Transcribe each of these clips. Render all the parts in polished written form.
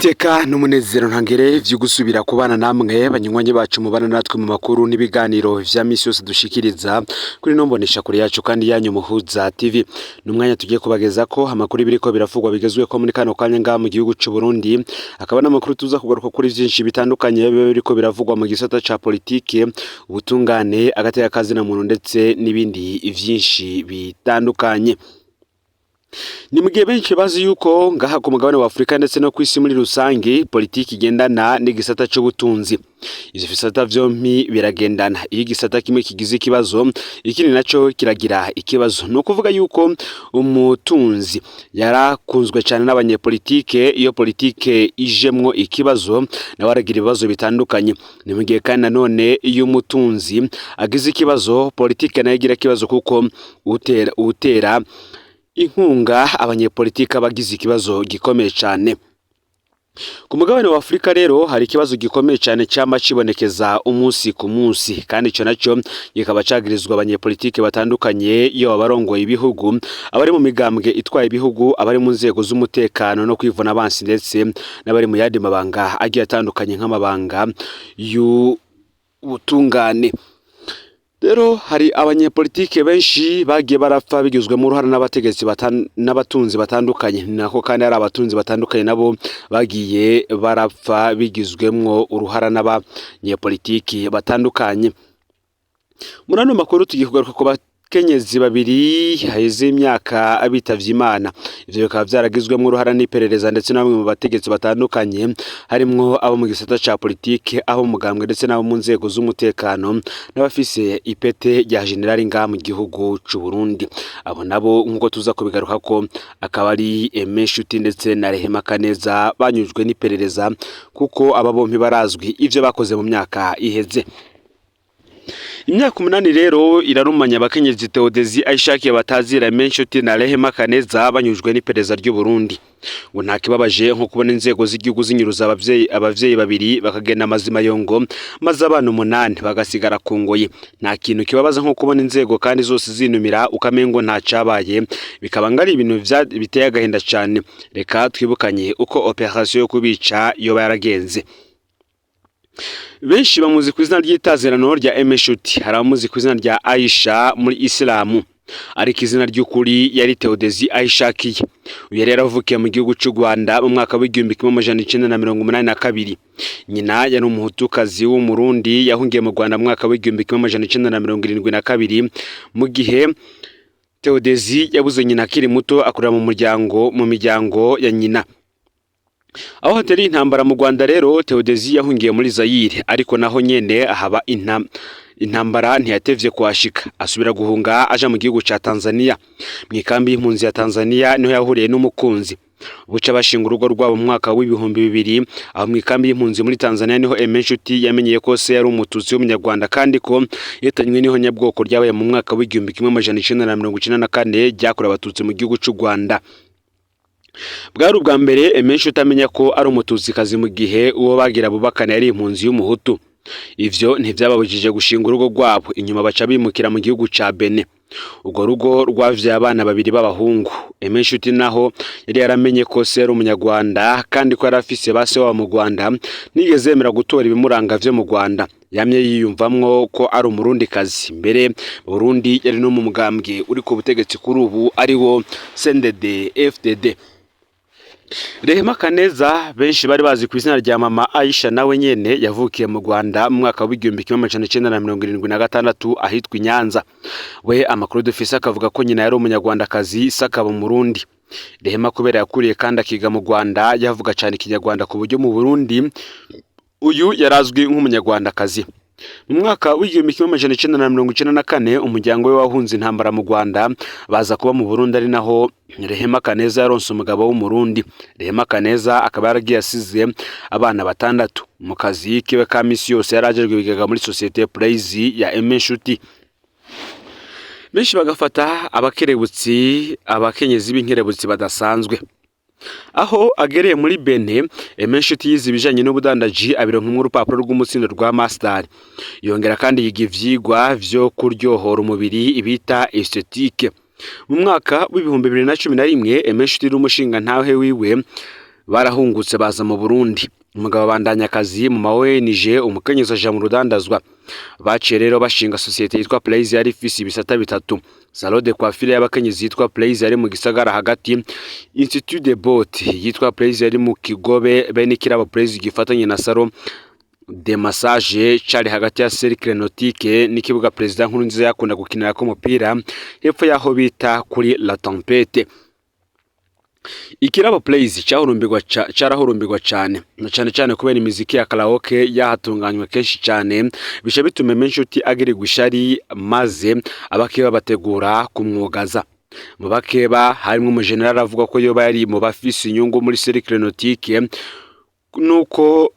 Niteka n'umunezero ntangere vyo gusubira kubana namwe banywanyi bacu mubana natwe mu makuru n'ibiganiro vya misi yose dushikiriza kuri no mbonesha kure yacu kandi yanyu Muhuza TV. N'umwanya tugiye kubageza ko amakuru biriko biravugwa bigezweho muri kano kanya ngaha mu gihugu c'u Burundi, akaba n'amakuru tuza kugaruka kuri vyinshi bitandukanye biba biriko biravugwa mu gisata ca politike, ubutungane, agateka kazina muntu ndetse n'ibindi vyinshi bitandukanye. Ni mugihe benshi bazi yuko ngaha ku mugabane wa Afurika ndetse no kw'isi muri rusangi politiki igendana n'igisata c'ubutunzi. Ivyo bisata vyompi biragendana. Iyo igisata kimwe kigize ikibazo, ikindi naco kiragira ikibazo. Ni ukuvuga yuko umutunzi yarakunzwe cane n'abanyepolitike, iyo politike ijemwo ikibazo nawe aragira ibibazo bitandukanye. Ni mugihe kandi nanone iyo umutunzi agize ikibazo, politike nayo igira ikibazo kuko utera inkunga abanyepolitike abagize ikibazo gikomeye cane. Ku mugabane wa Afurika rero hari ikibazo gikomeye cane cama cibonekeza umunsi ku munsi, kandi ico naco kikaba cagirizwa abanyepolitike batandukanye, iyo abarongoye ibihugu, abari mu migambwe itwaye ibihugu, abari mu nzego z'umutekano no kwivuna abansi, ndetse n'abari mu yandi mabanga agiye atandukanye nk'amabanga y'ubutungane. Rero hari abanyepolitike benshi bagiye barapfa bigizwemo uruhare n'abategetsi n'abatunzi batandukanye. Ni nako kandi hari abatunzi batandukanye nabo bagiye barapfa bigizwemwo uruhara n'abanyepolitiki batandukanye. Muri ano makuru tugiye kugaruka ku bakenyezi babiri haheze imyaka bitavye Imana. Ivyo bikaba vyaragizwemwo uruhara n'iperereza ndetse na bamwe mu bategetsi batandukanye, harimwo abo mu gisata ca politike, abo mu mugambwe ndetse n'abo mu nzego z'umutekano, n'abafise ipete rya generali ngaha mu gihugu c'u Burundi. Abo nabo nk'uko tuza kubigarukako akaba ari Aime Nshuti ndetse na Rehema Kaneza banyujwe n'iperereza, kuko aba bompi barazwi ivyo bakoze mu myaka iheze. Imyaka 8 rero irarumanya abakenyezi Theodesi Aishakiye batazira Aime Nshuti na Rehema Kaneza banyujwe n'iperereza ry'u Burundi. Ngo nta kibabaje nko kubona inzego z'igihugu zinyuruza abavyeyi babiri bakagenda amazima yongo, maze abana 8 bagasigara ku ngoyi. Nta kintu kibabaza nko kubona inzego kandi zose zinumira ukamengo nta cabaye, bikaba ngari ibintu biteye agahinda cane. Reka twibukanye uko operation yo kubica yoba yaragenze. Benshi bamuzi ku izina ry'itazirano rya Aime Nshuti, hari abamuzi ku izina rya Aisha muri Isilamu, ariko izina ry'ukuri yari Theodesi Aishakiye. Uyu yari yaravukiye mu gihugu c'u Rwanda mu mwaka w'1982. Nyina yari umuhutukazi w'Umurundi yahungiye mu Rwanda mu mwaka w'1972, mu gihe Theodesi yabuze nyina akiri muto akurira mu miryango ya nyina. Aho hatari intambara mu Rwanda rero Theodesi yahungiye muri Zaire, ariko naho nyene ahaba intambara ntiyatevye kuhashika, asubira guhunga aja mu gihugu ca Tanzania. Mw'ikambi y'impunzi ya Tanzania niho yahuriye n'umukunzi, buca bashinga urugo rwabo mu mwaka w'2000. Aho mw'ikambi y'impunzi muri Tanzania niho Aime Nshuti yamenyeye ko se yari umututsi w'umunyarwanda, kandi ko yitanywe n'ihonyabwoko ryabaye mu mwaka w'1994 ryakorewe abatutsi mu gihugu c'u Rwanda. Bwari ubwa mbere Aime Nshuti amenya ko ari umututsikazi, mu gihe uwo bagira bubakana yari impunzi y'umuhutu. Ivyo ntivyababujije gushinga urugo rwabo, inyuma baca bimukira mu gihugu ca Benin. Urwo rugo rwavyaye abana babiri b'abahungu. Aime Nshuti naho yari yaramenye ko se yari umunyarwanda kandi ko yari afise ba se wabo mu Rwanda, ntiyigeze yemera gutora ibimuranga vyo mu Rwanda. Yamye yiyumvamwo ko ari umurundikazi. Mbere Burundi yari no mu mugambwe uri ku butegetsi kuri ubu ari wo CNDD FDD. Rehema Kaneza benshi bari bazi ku izina rya Mama Aisha nawe nyene yavukiye mu Rwanda mu mwaka w'1976 ahitwa i Nyanza. We amakuru dufise akavuga ko nyina yari umunyarwandakazi, se akaba umurundi. Rehema kubera yakuriye kandi akiga mu Rwanda yavuga cane ikinyarwanda ku buryo mu Burundi uyu yarazwi nk'umunyarwandakazi. Mu mwaka w'1994 umuryango we wahunze intambara mu Rwanda baza kuba mu Burundi, ari naho Rehema Kaneza yaronse umugabo w'Umurundi. Rehema Kaneza akaba yaragiye asize abana 6. Mu kazi kiwe ka misi yose yarajejwe ibigega muri societe Praise ya Aime Nshuti. Benshi bagafata abakerebutsi, abakenyezi b'inkerebutsi badasanzwe. Aho agereye muri Benin, Aime Nshuti yize ibijanye n'ubudandaji abironkamwo urupapuro rw'umutsindo rwa master. Yongera kandi yiga ivyigwa vyo kuryohora umubiri bita esthétique. Mu mwaka w'2011 Aime Nshuti n'umushingantahe wiwe Barahungutse baza mu Burundi. Umugabo abandanya akazi mu ma ONG, umukenyezi aja mu rudandazwa. Baciye rero bashinga sosiyete yitwa Plays, yari ifise ibisata bitatu: salon de coiffure y'abakenyezi yitwa Plays yari mu gisagara hagati, Institut de Beauté yitwa Plays yari mu Kigobe, be n'ikirabo Plays gifatanye na salon de massage cari hagati ya Cercle Nautique n'ikibuga Perezida Nkurunziza yakunda gukinirako umupira, hepfo yaho bita kuri La Tempête. Ikirabo Plays carahurumbirwa cane, na cane cane kubera imiziki ya karaoke yahatunganywa kenshi cane, bica bituma Inshuti agirirwa ishari, maze abakeba bategura kumwugaza. Mu bakeba harimwo umujenerali avuga ko yoba yari mu bafise inyungu muri Cercle Nautique, nuko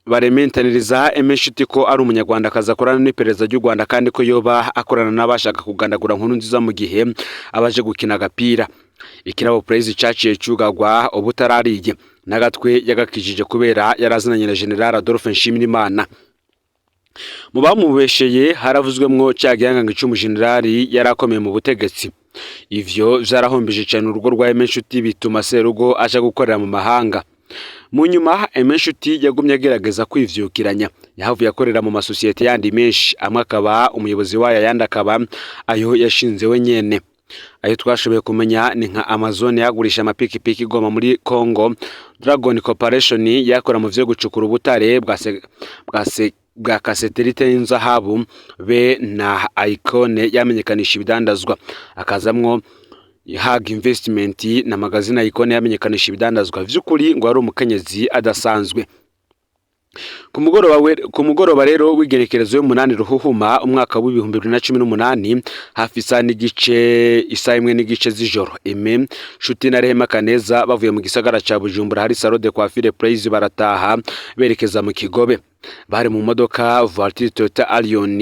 barementaniriza Aime Nshuti ko ari umunyarwandakazi akorana n'iperereza ry'u Rwanda, kandi ko yoba akorana n'abashaka kugandagura Nkurunziza mu gihe abaje gukina agapira. Ikirabo Praise caciye cugagwa ubutarariye n'agatwe yagakijije kubera yarazananye na General Adolphe Nshimirimana. Mu bamubesheye haravuzwemwo ca gihangange c'umujenerali yari akomeye mu butegetsi. Ivyo vyarahombeje cane urugo rwa Aime Nshuti, bituma serugo aja gukorera mu mahanga. Mu nyuma Aime Nshuti yagumye agerageza kwivyukiranya. Yahavuye akorera mu masosiyete yandi menshi, amwe akaba umuyobozi wayo, ayandi akaba ayo yashinze we nyene. Ayo twashoboye kumenya ni nka Amazon yagurisha amapikipiki igoma muri Congo, Dragon Corporation yakora mu vyo gucukura ubutare bwa cassiterite y'inzahabu, be na Icon yamenyekanisha ibidandazwa, akazamwo Hag Investment na magazine Icon yamenyekanisha ibidandazwa. Vy'ukuri ngo ari umukenyezi adasanzwe. Ku mugoroba rero w'igerekerezo y'umunani Ruhuhuma umwaka w'2018, hafi isaha n'igice, isaha 1:30 z'ijoro, Aime Nshuti na Rehema Kaneza bavuye mu gisagara ca Bujumbura hari salon de coiffure Praise, barataha berekeza mu Kigobe. Bari mu modoka voiture Toyota Allion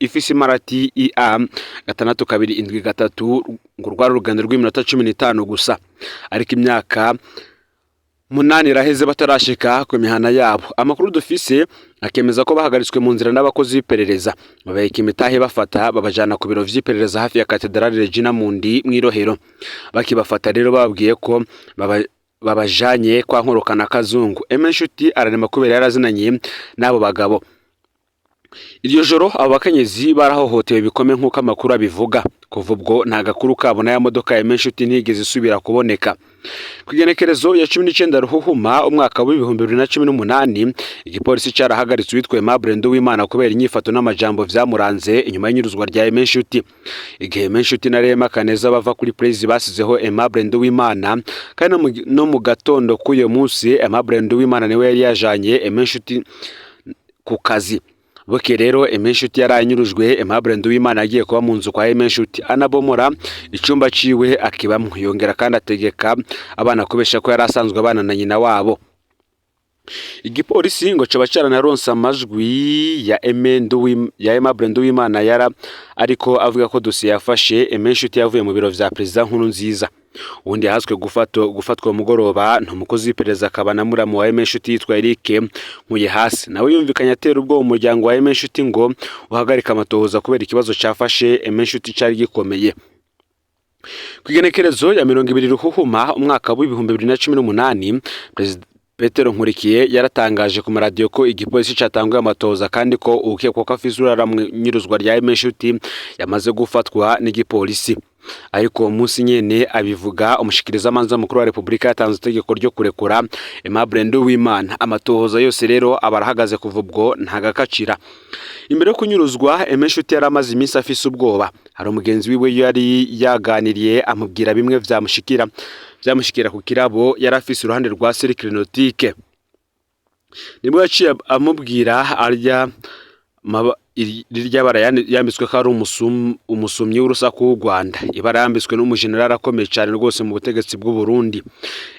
ifise imarati IA 6273. Ngo rwari urugendo rw'iminota 15 gusa, ariko imyaka 8 iraheze batarashika ku mihana yabo. Amakuru dufise akemeza ko bahagaritswe mu nzira n'abakozi b'iperereza, babaheka imitahe, bafata babajana ku biro vy'iperereza hafi ya Katedrali Regina Mundi mw'irohero. Bakibafata rero bababwiye ko babajanye kwa Nkoroka na Kazungu. Aime Nshuti ararema kubera yarazinanye n'abo bagabo. Iryo joro abo bakenyezi barahohotewe bikomeye nk'uko amakuru abivuga. Kuva ubwo nta gakuru kabo, n'aya modoka ya Aime Nshuti ntigeze isubira kuboneka. Ku igenekerezo ya 19 Ruhuhuma umwaka w'2018, igipolisi carahagaritse uwitwa Aimable Nduwimana kubera inyifato n'amajambo vyamuranze inyuma y'inyuruzwa rya Aime Nshuti. Igihe Aime Nshuti na Rehema Kaneza bava kuri Praise, basizeho Aimable Nduwimana, kandi no mu gatondo k'uyo munsi Aimable Nduwimana niwe yari yajanye Aime Nshuti ku kazi. Buke rero Aime Nshuti yaranyurujwe, Aimable Nduwimana yagiye kuba mu nzu kwa Aime Nshuti, anabomora icumba ciwe akibamwo, yongera kandi ategeka abana kubesha ko yari asanzwe abana na nyina wabo. Igipolisi ngo coba caranaronse amajwi ya Aimable Nduwimana yara ariko avuga ko dosiye yafashe Aime Nshuti yavuye mu biro vya Perezida Nkurunziza. Uwundi yahaswe gufatwa mugoroba ni umukozi w'iperereza akaba na muramu wa Aime Nshuti yitwa Eric Nkuyehasi. Nawe yumvikanye atera ubwoba umuryango wa Aime Nshuti ngo uhagarike amatohoza kubera ikibazo cafashe Aime Nshuti cari gikomeye. Ku igenekerezo ya 20 Ruhuhuma umwaka w'2018, Perezida Petero Nkurikiye yaratangaje ku maradiyo ko igipolisi catanguye amatohoza, kandi ko uwukekwa ko afise uruhara mu nyuruzwa rya Aime Nshuti yamaze gufatwa n'igipolisi. Ariko uwo munsi nyene abivuga, umushikirizamanza mukuru wa Repubulika yatanze itegeko ryo kurekura Aimable Nduwimana. Amatohoza yose rero aba arahagaze kuva ubwo, ntagakacira. Imbere yo kunyuruzwa, Aime Nshuti yari amaze iminsi afise ubwoba. Hari umugenzi wiwe yari yaganiriye, amubwira bimwe vyamushikira ku kirabo yari afise uruhande rwa Cercle Nautique. Nibwo yaciye amubwira arya rirya bara yambitswe ko ari umusumyi w'urusaku w'u Rwanda, ibara yambitswe n'umujenerali akomeye cyane rwose mu butegetsi bw'u Burundi.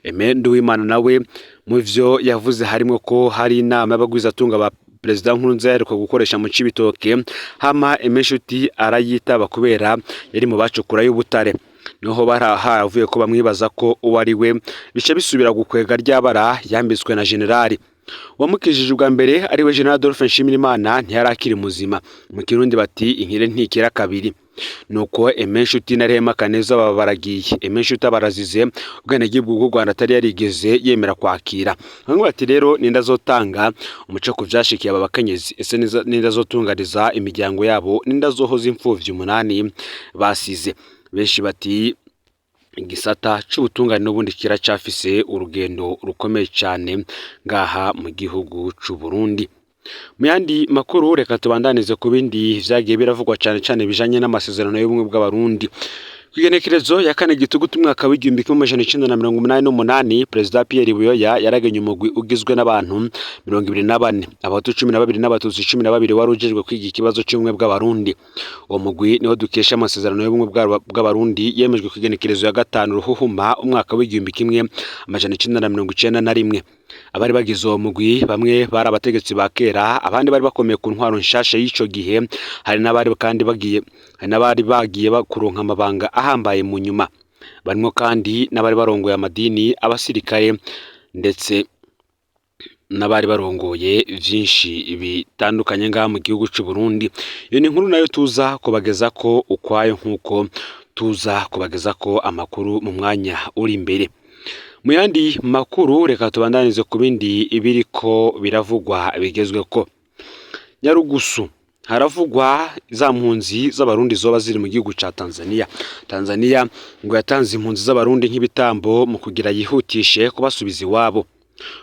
Aime Nduwimana nawe mu vyo yavuze harimo ko hari inama y'abagwizatunga ba Perezida Nkurunziza yaheruka gukoresha mu Cibitoke, hama Aime Nshuti arayitaba kubera yari mu bacukura y'ubutare. Niho barahavuye ko bamwibaza ko uwo ari we, bica bisubira gukwega rya bara yambitswe na generali wamukijije ubwa mbere, ariwe General Adolphe Nshimirimana, ntiyari akiri muzima. Mu Kirundi bati inkire ntikira kabiri. Nuko Aime Nshuti na Rehema Kaneza baba baragiye. Aime Nshuti abarazize ubwenegihugu bw'u Rwanda atari yarigeze yemera kwakira. Bamwe bati rero ninde azotanga umuco ku vyashikiye aba bakenyezi? Ese ninde azotunganiza imiryango yabo? Ninde azohoza imfuvyi 8 basize? Benshi bati igisata c'ubutungane n'ubundi kiracafise urugendo rukomeye cane ngaha mu gihugu c'u Burundi. Mu yandi makuru, reka tubandanize ku bindi vyagiye biravugwa cane cane bijanye n'amasezerano y'ubumwe bw'Abarundi. Kw'igenekerezo ya 4 Gitugutu umwaka w'1988, Perezida Pierre Buyoya yaragenye umugwi ugizwe n'abantu 24, Abahutu 12 n'Abatutsi 12, wari ujejwe kwiga ikibazo c'ubumwe bw'Abarundi. Uwo mugwi niho dukesha amasezerano y'ubumwe bw'Abarundi yemejwe kw'igenekerezo ya 5 Ruhuhuma umwaka w'1991. Abari bagize uwo mugwi bamwe bari abategetsi ba kera, abandi bari bakomeye ku ntwaro nshasha y'ico gihe, hari n'abari kandi bagiye, hari n'abari bagiye kuronka amabanga ahambaye mu nyuma. Barimwo kandi n'abari barongoye amadini, abasirikare, ndetse n'abari barongoye vyinshi bitandukanye ngaha mu gihugu c'u Burundi. Iyo ni inkuru nayo tuza kubageza ko ukwayo, nk'uko tuza kubageza ko amakuru mu mwanya uri imbere. Mu yandi makuru, reka tubandanize ku bindi ibiriko biravugwa bigezweko. Nyarugusu haravugwa za mpunzi z'Abarundi zoba ziri mu gihugu ca Tanzania. Tanzania ngo yatanze impunzi z'Abarundi nk'ibitambo mu kugira yihutishe kubasubiza iwabo.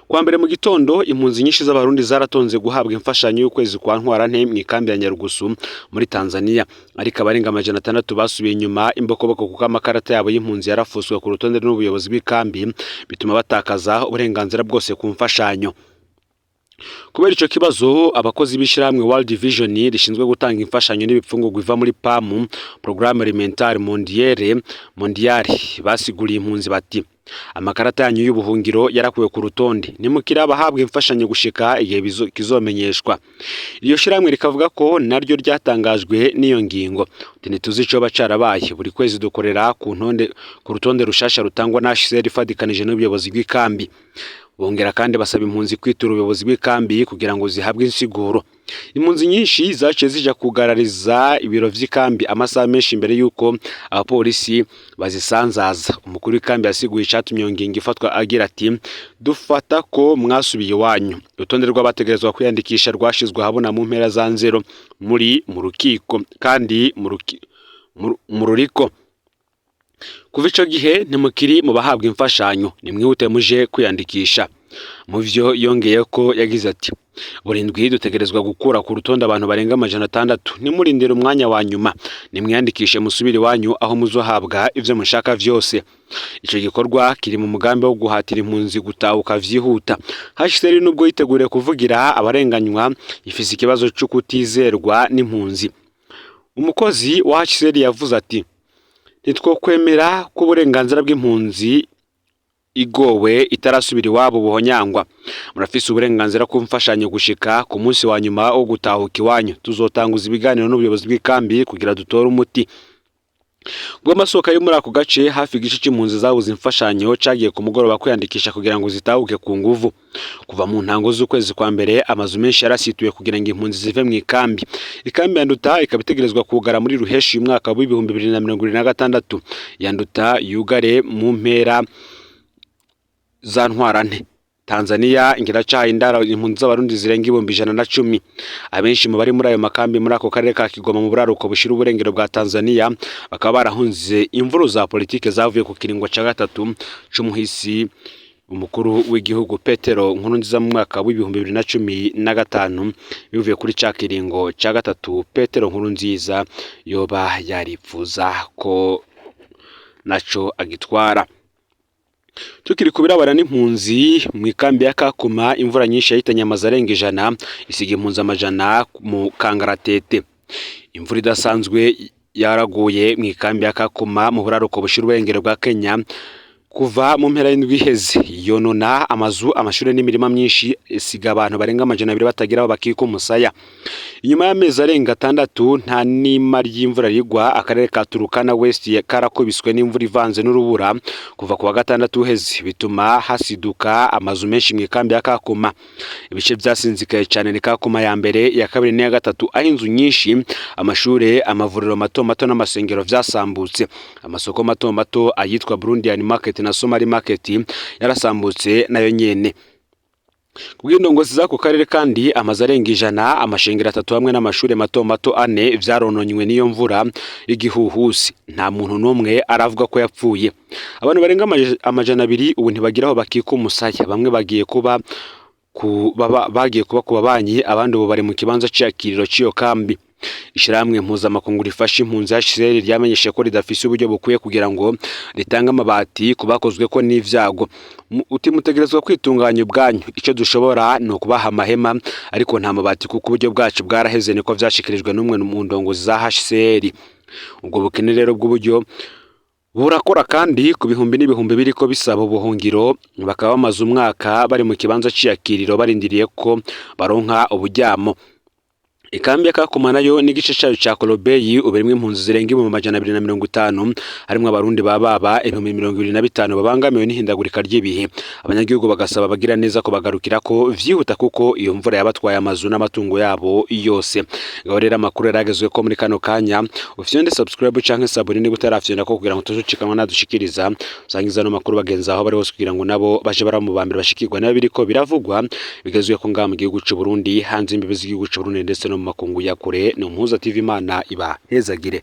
Kwa mbere mu gitondo, impunzi nyinshi z'Abarundi zaratonze guhabwa imfashanyo y'ukwezi kwa Ntwarante mu ikambi ya Nyarugusu muri Tanzania, ariko abarenga 600 basubiye inyuma imbokoboko kuko amakarata yabo y'impunzi yarafuswe ku rutonde n'ubuyobozi bw'ikambi, bituma batakaza uburenganzira bwose ku mfashanyo. Kubera ico kibazo, abakozi b'ishirahamwe World Vision rishinzwe gutanga imfashanyo n'ibipfungurwa biva muri PAM, Programme Alimentaire Mondiale, basiguriye impunzi bati: "Amakarata yanyu y'ubuhungiro yarakuwe ku rutonde, nimukiri abahabwa imfashanyo gushika igihe kizomenyeshwa." Iryo shirahamwe rikavuga ko naryo ryatangajwe n'iyo ngingo. Ntituzi icoba carabaye, buri kwezi dukorera ku ntonde, ku rutonde rushasha rutangwa na HCR ifadikanije n'ubuyobozi bw'ikambi. Bongera kandi basaba impunzi kwitura ubuyobozi bw'ikambi kugira ngo zihabwe insiguro. Impunzi nyinshi zaciye zija kugarariza ibiro vy'ikambi amasaha menshi imbere y'uko abapolisi bazisanzaza. Umukuru w'ikambi yasiguye icatumye iyo ngingo ifatwa agira ati: "Dufata ko mwasubiye iwanyu. Urutonde rw'abategerezwa kwiyandikisha rwashizwe ahabona mu mpera za Nzero muri mu rukiko kandi mu ruriko. Kuva ico gihe ntimukiri mu bahabwa imfashanyo, nimwihute muje kwiyandikisha." Mu vyo yongeye ko yagize ati: "Buri ndwi dutegerezwa gukura ku rutonde abantu barenga 600. Nimurindire umwanya wa nyuma, nimwiyandikishe musubire iwanyu aho muzohabwa ivyo mushaka vyose." Ico gikorwa kiri mu mugambi wo guhatira impunzi gutahuka vyihuta. HCR nubwo yiteguriye kuvugira abarenganywa, ifise ikibazo co kutizerwa n'impunzi. Umukozi wa HCR yavuze ati: "Ntitwokwemera ko uburenganzira bw'impunzi igowe itarasubira iwabo buhonyangwa. Murafise uburenganzira ku mfashanyo gushika ku munsi wa nyuma wo gutahuka iwanyu. Tuzotanguza ibiganiro n'ubuyobozi bw'ikambi kugira dutore umuti." Bw'amasoko yo muri ako gace, hafi igice c'impunzi zabuze imfashanyo cagiye ku mugoroba kwiyandikisha kugira ngo zitahuke ku nguvu. Kuva mu ntango z'ukwezi kwa mbere, amazu menshi yarasituye kugira ngo impunzi zive mu ikambi. Ikambi ya Nduta ikaba itegerezwa kugara muri Ruheshi uyu mwaka w'2026. Ya Nduta yugare mu mpera za Ntwarante. Tanzania ingiracaha indaro impunzi z'Abarundi zirenga 110,000. Abenshi mu bari muri ayo makambi muri ako karere ka Kigoma mu buraruko bushira uburengero bwa Tanzania bakaba barahunze imvuru za politike zavuye ku kiringo ca gatatu c'umuhisi umukuru w'igihugu Petero Nkurunziza mu mwaka w'2015. Bivuye kuri ca kiringo ca gatatu Petero Nkurunziza yoba yaripfuza ko naco agitwara. Tukiri ku birabana n'impunzi, mu ikambi ya Kakuma imvura nyinshi yahitanye amazu arenga 100, isiga impunzi amajana mu kangaratete. Imvura idasanzwe yaraguye mu ikambi ya Kakuma mu buraruko bushira uburengero bwa Kenya. Kuva mu mpera y'indwi iheze yonona amazu, amashure n'imirima myinshi, isiga abantu barenga 200 batagira aho bakika umusaya. Inyuma y'amezi arenga 6 nta nima ry'imvura rigwa, akarere ka Turukana West karakubiswe n'imvura ivanze n'urubura kuva ku wa gatandatu uheze, bituma hasiduka amazu menshi mw'ikambi ya Kakuma. Ibice vyasinzikaye cane ni Kakuma ya mbere, iya kabiri n'iya gatatu, aho inzu nyinshi, amashure, amavuriro mato mato n'amasengero vyasambutse. Amasoko mato mato ayitwa Burundian Market na Somali Market yarasambutse nayo nyene. Kubw'indongozi z'ako karere kandi, amazu arenga 100, amashengero 3 hamwe n'amashure mato mato 4 vyarononywe n'iyo mvura y'igihuhusi. Nta muntu n'umwe aravuga ko yapfuye. Abantu barenga 200 ubu ntibagira aho bakika umusaya. Bamwe bagiye kuba ku baba, bagiye kuba ku babanyi, abandi ubu bari mu kibanza c'iyakiriro c'iyo kambi. Ishirahamwe mpuzamakungu rifasha impunzi HCR ryamenyesheje ko ridafise uburyo bukwiye kugira ngo ritange amabati ku bakozweko n'ivyago. Uti mutegerezwa kwitunganya ubwanyu, ico dushobora ni ukubaha amahema ariko nta mabati kuko uburyo bwacu bwaraheze, niko vyashikirijwe n'umwe mu ndongozi za HCR. Ubwo bukene rero bw'uburyo burakora kandi ku bihumbi n'ibihumbi biriko bisaba ubuhungiro, bakaba bamaze umwaka bari mu kibanza c'iyakiriro barindiriye ko baronka uburyamo. Ikambi ya Kakuma nayo n'igice cayo ca Kolobeyi ubu irimwo impunzi zirenga 250,000, harimwo abarundi bababa 25,000 babangamiwe n'ihindagurika ry'ibihe. Abanyagihugu bagasaba abagira neza kubagarukirako vyihuta kuko iyo mvura yabatwaye amazu n'amatungo yabo yose. Ngaho rero amakuru yaragezweko muri kano kanya. Ufyonde subscribe canke s'abonner niba utarafyonda ko kugira ngo tuzucikanwa nadushikiriza. Usangiza ano makuru bagenzi aho bari hose kugira ngo nabo baje baramubambira bashikirwa nayo biriko biravugwa bigezweko ngaha mu gihugu c'u Burundi, hanze imbibe z'igihugu c'u Burundi ndetse no mu makungu ya kure. Ni Umuhuza TV, Imana ibahezagire.